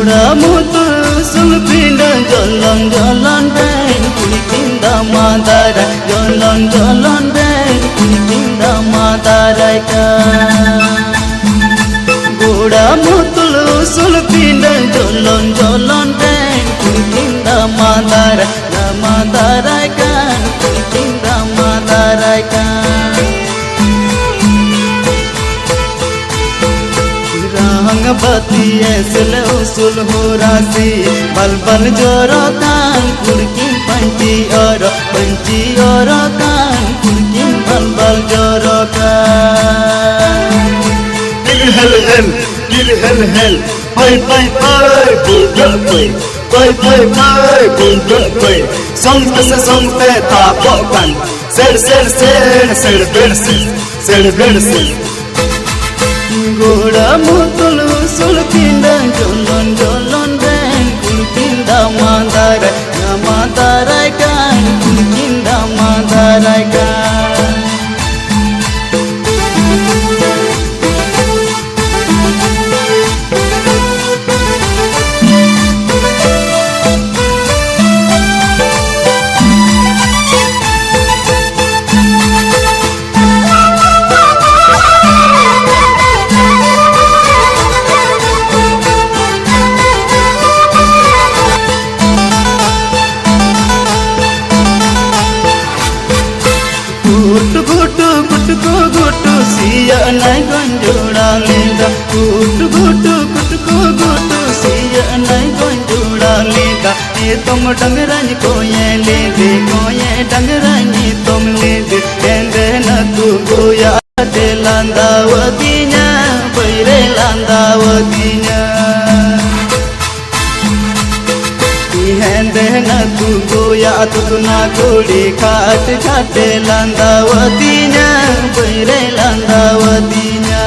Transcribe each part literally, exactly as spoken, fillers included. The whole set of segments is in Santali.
ᱠᱚᱲᱟ ᱢᱩᱛᱩᱞ ᱩᱥᱩᱞ ᱯᱤᱸᱰᱟᱹ ᱡᱚᱞᱚᱱ ᱡᱚᱞᱚᱱ ᱵᱮᱱ ᱠᱩᱲᱤ ᱠᱤᱱ ᱫᱟᱢᱟ ᱫᱟᱨᱟᱭ, ᱡᱚᱞᱚᱱ ᱡᱚᱞᱚᱱ ᱵᱮᱱ ᱠᱩᱲᱤ ᱠᱤᱱ ᱫᱟᱢᱟ ᱫᱟᱨᱟᱭ ᱠᱟᱱ᱾ ᱠᱚᱲᱟ ᱢᱩᱛᱩᱞ ᱩᱥᱩᱞ ᱯᱤᱸᱰᱟᱹ ᱡᱚᱞᱚᱱ ᱡᱚᱞᱚᱱ ᱵᱮᱱ ᱠᱩᱲᱤ ᱠᱤᱱ ᱫᱟᱢᱟ ᱫᱟᱨᱟᱭ, ᱫᱟᱢᱟ ᱫᱟᱨᱟᱭ ᱠᱟᱱ, ᱠᱩᱲᱤ ᱠᱤᱱ ᱫᱟᱢᱟ ᱫᱟᱨᱟᱭ ᱠᱟᱱ᱾ ᱨᱟᱝ ᱵᱟᱹᱛᱤ ᱮᱥᱮᱞ ᱩᱥᱩᱞ ᱦᱚᱨᱟᱥᱤ, ᱵᱟᱞ ᱵᱟᱞ ᱡᱚᱨᱚ ᱠᱟᱱ ᱠᱩᱲᱠᱤᱱ ᱯᱟᱹᱧᱪᱤ ᱚᱨᱚᱜ, ᱯᱟᱹᱧᱪᱤ ᱚᱨᱚᱜ ᱠᱟᱱ ᱠᱩᱲᱠᱤᱱ ᱵᱟᱞ ᱵᱟᱞ ᱡᱚᱨᱚ ᱠᱟᱱ᱾ ᱠᱤᱨ ᱦᱮᱞ ᱦᱮᱞ, ᱠᱤᱨ ᱦᱮᱞ ᱦᱮᱞ, ᱯᱟᱹᱭ ᱯᱟᱹᱭ ᱯᱟᱹᱭ, ᱵᱩᱰᱟᱹ ᱯᱟᱹᱭ, ᱯᱟᱹᱭ ᱯᱟᱹᱭ ᱯᱟᱹᱭ, ᱵᱩᱰᱟᱹ ᱯᱟᱹᱭ, ᱥᱚᱝ ᱛᱮ ᱥᱮ ᱥᱚᱝ ᱛᱮ ᱛᱟᱵᱚᱜ ᱠᱟᱱ᱾ ᱥᱮᱲ ᱥᱮᱲ ᱥᱮᱲ ᱥᱮᱲ ᱵᱮᱲ ᱥᱮᱲ ᱥᱮᱲ ᱵᱮᱲ ᱥᱮᱲ᱾ ᱜᱚᱲᱟ ᱢᱩᱛᱩᱞ ᱩᱥᱩᱞ ᱯᱤᱸᱰᱟᱹ ᱡᱚᱞᱚᱱ ᱡᱚᱞᱚᱱ ᱨᱮᱱ ᱠᱩᱲᱠᱤᱱ ᱫᱟᱢᱟ ᱫᱟᱨᱟᱭ, ᱫᱟᱢᱟ ᱫᱟᱨᱟᱭ ᱠᱟᱱ, ᱠᱩᱲᱠᱤᱱ ᱫᱟᱢᱟ ᱫᱟᱨᱟᱭ ᱠᱟᱱ᱾ ᱜᱩᱴᱩ ᱜᱩᱴᱩ ᱜᱩᱴᱩ ᱠᱚ ᱜᱩᱴᱩ ᱥᱤᱭᱟᱹᱜ ᱱᱟᱭ ᱜᱚᱸᱡᱚᱲᱟ ᱞᱮᱫᱟ᱾ ᱜᱩᱴᱩ ᱜᱩᱴᱩ ᱜᱩᱴᱩ ᱠᱚ ᱜᱩᱴᱩ ᱥᱤᱭᱟᱹᱜ ᱱᱟᱭ ᱜᱚᱸᱡᱚᱲᱟ ᱞᱮᱫᱟ᱾ ᱮᱛᱚᱢ ᱰᱟᱝᱨᱟᱧ ᱠᱚᱭᱮ ᱞᱮᱫᱮ, ᱠᱚᱭᱮ ᱰᱟᱝᱨᱟᱧ ᱮᱛᱚᱢ ᱞᱮᱫᱮ᱾ ᱦᱮᱸᱫᱮ ᱱᱟᱹᱛᱩ ᱜᱚᱭᱟ ᱛᱮ ᱞᱟᱸᱫᱟᱣᱟᱫᱤᱧᱟ, ᱵᱟᱹᱭᱨᱮ ᱞᱟᱸᱫᱟᱣᱟᱫᱤᱧᱟ᱾ ᱦᱮᱸᱫᱮ ᱱᱟᱹᱛᱩ ᱜᱚᱭᱟ ᱟᱹᱛᱩ ᱛᱩᱱᱟ ᱠᱩᱲᱤ ᱠᱷᱟᱴ ᱠᱷᱟᱴᱮ ᱞᱟᱸᱫᱟᱣᱟᱫᱤᱧᱟ, ᱵᱟᱹᱭᱨᱮ ᱞᱟᱸᱫᱟᱣᱟᱫᱤᱧᱟ᱾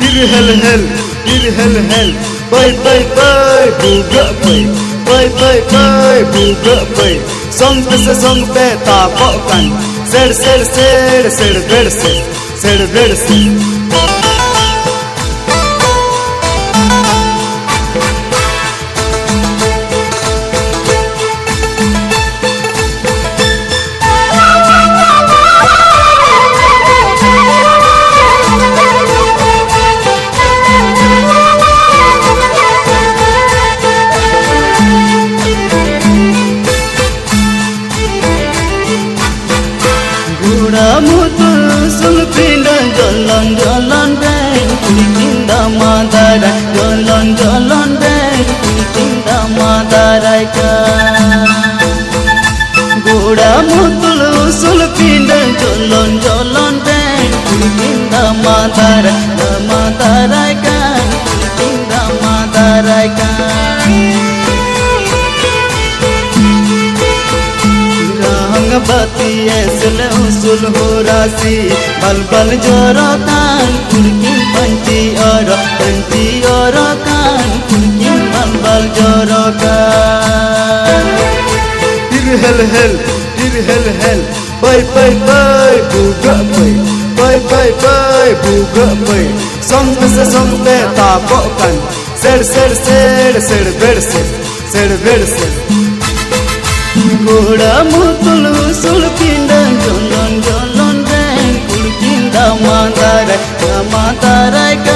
ᱦᱤᱨ ᱦᱮᱞ ᱦᱮᱞ, ᱦᱤᱨ ᱦᱮᱞ ᱦᱮᱞ, ᱯᱟᱹᱭ ᱯᱟᱹᱭ ᱯᱟᱹᱭ, ᱵᱩᱰᱟᱹᱜ ᱯᱟᱹᱭ, ᱯᱟᱹᱭ ᱯᱟᱹᱭ ᱯᱟᱹᱭ, ᱵᱩᱰᱟᱹᱜ ᱯᱟᱹᱭ, ᱥᱚᱝ ᱛᱮ ᱥᱮ ᱥᱚᱝ ᱛᱮ ᱛᱟᱯᱚᱜ ᱠᱟᱱ, ᱥᱮᱲ ᱥᱮᱲ ᱥᱮᱲ, ᱥᱮᱲ ᱵᱮᱲ ᱥᱮᱲ, ᱥᱮᱲ ᱵᱮᱲ ᱥᱮᱲ᱾ ᱡᱚᱞᱚᱱ ᱨᱮᱱ ᱠᱩᱲᱤ ᱠᱤᱱ ᱫᱟᱢᱟ ᱫᱟᱨᱟᱭ, ᱡᱚᱞᱚᱱ ᱡᱚᱞᱚᱱ ᱨᱮᱱ ᱠᱩᱲᱤ ᱠᱤᱱ ᱫᱟᱢᱟ ᱫᱟᱨᱟᱭ ᱠᱟᱱ᱾ ᱜᱚᱲᱟ ᱢᱩᱛᱩᱞ ᱩᱥᱩᱞ ᱯᱤᱸᱰᱟᱹ, ᱡᱚᱞᱚᱱ ᱡᱚᱞᱚᱱ ᱨᱮᱱ ᱠᱩᱲᱤ ᱠᱤᱱ ᱫᱟᱢᱟ ᱫᱟᱨᱟᱭ, ᱫᱟᱢᱟ ᱫᱟᱨᱟᱭ ᱠᱟᱱ, ᱠᱩᱲᱤ ᱠᱤᱱ ᱫᱟᱢᱟ ᱫᱟᱨᱟᱭ ᱠᱟᱱ᱾ ᱨᱟᱝ ᱵᱟᱹᱛᱤ ᱮᱥᱮᱞ ᱩᱥᱩᱞ ᱦᱚᱨᱟᱥᱤ, ᱵᱟᱞ ᱵᱟᱞ ᱡᱚᱨᱚ ᱠᱟᱱ, ᱠᱩᱲᱠᱤᱱ ᱯᱟᱹᱧᱪᱤ ᱚᱨᱚᱜ, ᱯᱟᱹᱧᱪᱤ ᱚᱨᱚᱜ ᱠᱟᱱ, ᱠᱩᱲᱠᱤᱱ ᱵᱟᱞ ᱵᱟᱞ ᱡᱚᱨᱚ ᱠᱟᱱ᱾ ᱦᱤᱨ ᱦᱮᱞ ᱦᱮᱞ, ᱦᱤᱨ ᱦᱮᱞ ᱦᱮᱞ, ᱯᱟᱹᱭ ᱯᱟᱹᱭ ᱯᱟᱹᱭ, ᱵᱩᱜᱟᱹᱜ ᱯᱟᱹᱭ, ᱯᱟᱹᱭ ᱯᱟᱹᱭ ᱯᱟᱹᱭ, ᱵᱩᱜᱟᱹᱜ ᱯᱟᱹᱭ, ᱥᱚᱝ ᱛᱮ ᱥᱮ ᱥᱚᱝ ᱛᱮ ᱛᱟᱯᱚᱜ ᱠᱟᱱ, ᱥᱮᱲ ᱥᱮᱲ ᱥᱮᱲ, ᱥᱮᱲ ᱵᱮᱲ ᱥᱮᱲ, ᱥᱮᱲ ᱵᱮᱲ ᱥᱮᱲ᱾ ᱜᱚᱲᱟ ᱢᱩᱛᱩᱞ ᱩᱥᱩᱞ ᱯᱤᱸᱰᱟᱹ, ᱡᱚᱞᱚᱱ ᱡᱚᱞᱚᱱ ᱨᱮᱱ ᱠᱩᱲᱠᱤᱱ ᱫᱟᱢᱟ ᱫᱟᱨᱟᱭ, ᱫᱟᱢᱟ ᱫᱟᱨᱟᱭ ᱠᱟᱱ᱾